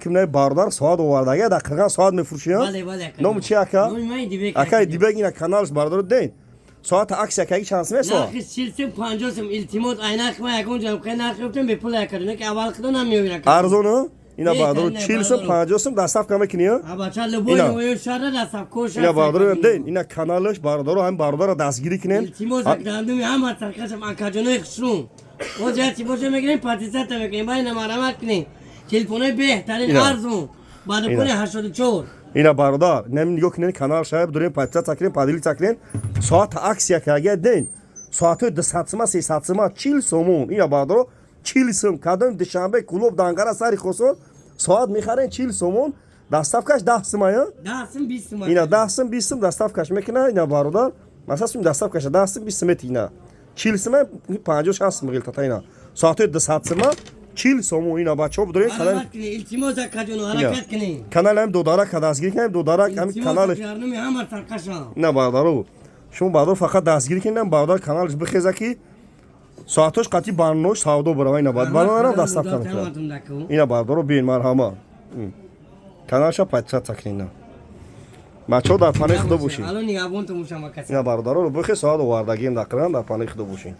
Кимнаи бародар соат овардага, дар Қирған соат мефурӯшӣ? Бале, бале. Номи чи, ака? Номи ман Идибек. Ака Идибек, ина каналш, бародаро, ден. Соата аксия каги чанд сум месоат? Нархи 40 сум, 50 сум, илтимос, ай нархи ман ягон ҷо хе нархи ёфтем бепул якаду, не ки аввал худо намеёбира. Арзону? Ина, бародаро, Беҳтарин, 40 сум, бародаро. 50 сум доставка мекунӣ? Абача, любой Ина. ноҳияи шаҳра доставка. Ина, бародаро, ден, ина каналаш, бародаро, ҳамин бародарро дастгирӣ кунен. Илтимос, дандуми ҳама саркашам, акаҷонои хушрӯ. Боз як чи боша, мегирем, подписаться мекунем, бай намарамат кунем. Телефонои беҳтарин, Ина. арзон. Ба дукони 84. Ина, бародар, нами нигоҳ кунен, канал шаяб дурем, подписаться кунен, поделиться кунен. Соата аксия кага, ден. Соатҳои 200 сума, 300 сума, 40 сомон. Ина, бародаро, 40 сум. Кадом Душанбе, Кулоб, Дангара, сари Хосон соат мехарен 40 сомон, доставкаш 10 сума, я? 10 сум, 20 сум. Ина, 10 сум, 20 сум доставкаш мекуна. Ина, бародар, масалан, сум доставкаша 10 сум, 20 сум мети. Ина, 40 сума, 50, 60 сум ғилтата. Ина, соатҳои 200 сума, 40 сомон. Ина, бачаҳо, бидорем канал. Ҳаракат кунем, илтимос, акаҷоно, ҳаракат кунем. Канали ҳам додарак дастгирӣ кунем, додарак ҳами Илтимос, каналаш. Акаҷонои ҳама саркашам. Ина, бародаро, шумо, бародар, фақат дастгирӣ кунем, бародар каналаш бихеза, ки соатҳош қатъи барнош савдо барава. Ина, баъд барномарам доставка мекунам. Ина, бародаро, биен, марҳама, каналша подписаться кунед. Ина, бачаҳо, дар паноҳи Худо бошед. Ало, нигаҳбонтон бошам, акаси. Ина, бародаро, бихе, соат овардагием дар Қирған, дар паноҳи Худо бошед.